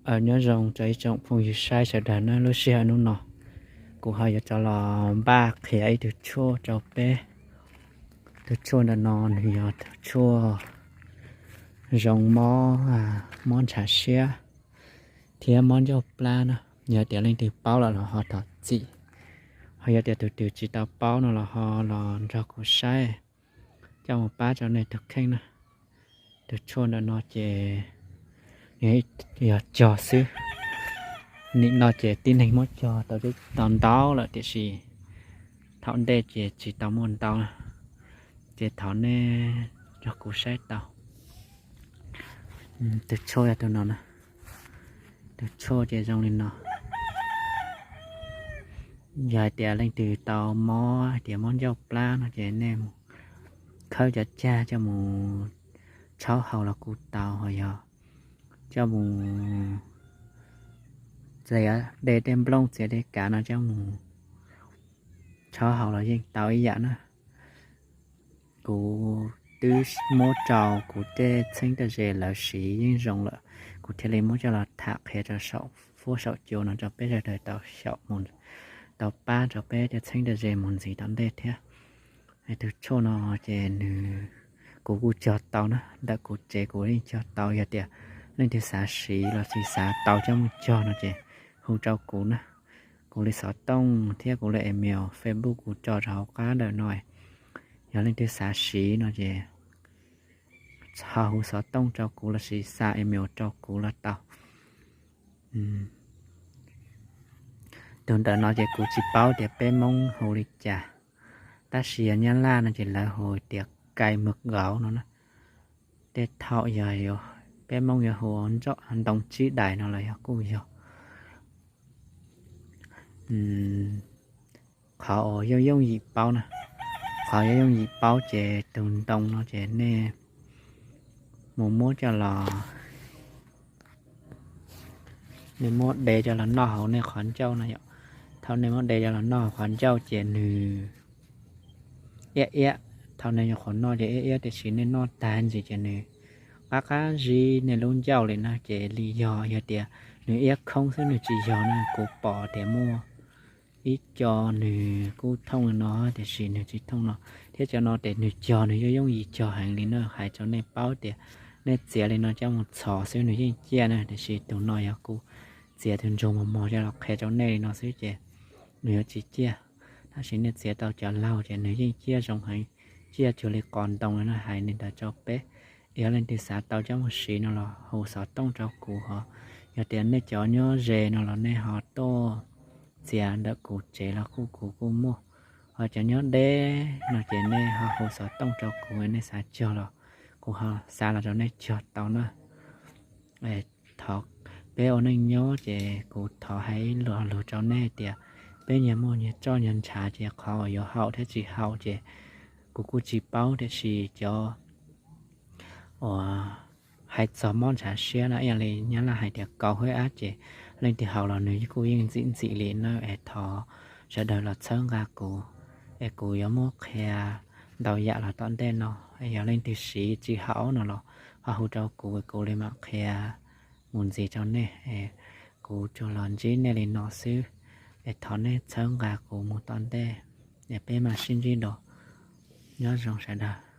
Nyob zoo rau ib tsoom phooj ywg saib sawv daws na, lub sij hawm hnub no kuv ho yuav rov los npaj qhia ib tug tshuaj rau peb. Tus tshuaj ntawm no nws yog tus tshuaj zoo mob, mob ntshav siab thiab mob ncauj plab na. Yog tias leej twg paub lawm los ho thov txim, ho yog tias tus twg tsis tau paub no los ho los nrog kuv saib, coj mus pab rau nej tus kheej na. Tus tshuaj ntawm no ces yog cog xwb. Nim no ces tib neeg muab cog tau ntau lawm tiam sis thaum ntej ces tsis tau muaj ntau na. Ces thov nej nrog kuv saib tau. Tus tshuaj yog tus no na. Tus tshuaj ces zoo li no. Yog hais tias leej twg tau mob hais tias mob ncauj plab no ces nej mus khawb cov cag coj mus tshaub haus los kuj tau, ho yog coj mus txiav de tej nplooj txiav de kav no coj mus tshaub haus los yeej tau ib yam na. Kuv twb muab rau kuv tej txheeb tej ze lawv siv yeej zoo lawm, kuv thiaj li muab coj los tham qhia rau saum fuab saum cua no rau peb sawv daws tau xyaum mus, tau pab rau peb tej txheeb tej ze mus ntxiv tom ntej thiab. Tus tshuaj no ces nws, kuv kuj cog tau na, ntawm kuv tsev kuv yeej cog tau. Yog tias leej twg xav siv los sis xav tau coj mus cog no ces hu rau kuv na. Kuv li xov tooj thiab kuv li email, Facebook kuv tso rau hauv qab ntawm no. Yog leej twg xav siv no ces ho hu xov tooj rau kuv los sis xa email rau kuv los tau. Tus ntawm no ces kuv tsis paub tias peb Hmoob hu li cas, tab sis yog Nyab Laj no ces lawv hu tias cay mật gấu no na. Tej thaum yog peb Hmoob yuav hu ntoo tsib dais no los yog kuj yog. Qhov uas yooj yooj yim paub na, qhov yooj yooj yim paub ces tus ntoo no ces nej mus muab coj los, nej muab de coj los noj hauv nej qhov ncauj no yom. Thaum nej muab de coj los noj hauv qhov ncauj ces nws iab iab, thaum nej nyuam qhuav noj ces iab iab tiam sis nej noj tag ntsis ces nws qab qab zib nej lub ncauj li na. Ces li yog, yog tias nws iab khoob xwb nws tsis yog na, kuv pom tias muaj ib co nws kuj thooj li no tiam sis nws tsis thooj no, thiab cov no ces nws cog nws yooj yooj yim cog heev li na. Hais rau nej paub tias nej txiav li no coj mus txhos xwb nws yeej ciaj na, tiam sis tus no yog kuv txiav tus ntsuag mos mos coj los qhia rau nej li no xwb ces nws yuav tsis ciaj. Tab sis nej txiav tau cov laug ces nws yeej ciaj zoo heev, ciaj cuag li qos ntoo li no. Hais li ntawd rau peb, yog leej twg xav tau coj mus siv no los hu xov tooj rau kuv hos. Yog tias nej cov nyob ze no los nej ho tuaj txiav ntawm kuv tsev los kuj kuv kuj muaj. Ho cov nyob deb no ces nej ho hu xov tooj rau kuv, nej xav cog los kuv ho xa los rau nej cog tau na. Thov peb ua neej nyob ces kuv thov hais ib lo lus rau nej tias peb nyias muaj nyias roj nyias ntshav ces qhov uas yuav haum thiab tsis haum ces kuv kuj tsis paub, tiam sis cov uas hais txog mob ntshav siab no ib yam li Nyab Laj hais tias cầu huyết áp ces leej twg haus los nws kuj yeej ntxim ntxim li na. Es thov sawv daws los txhawb nqa kuv, es kuv yuav muab qhia ntau yam los tom ntej no. Yog leej twg siv tsis haum no los ho hu rau kuv, kuv li mam qhia mus ntxiv rau nej. Kuv tsuas los ntsib nej li no xwb, es thov nej txhawb nqa kuv mus tom ntej, es peb mam sib ntsib dua. Nyob zoo sawv daws.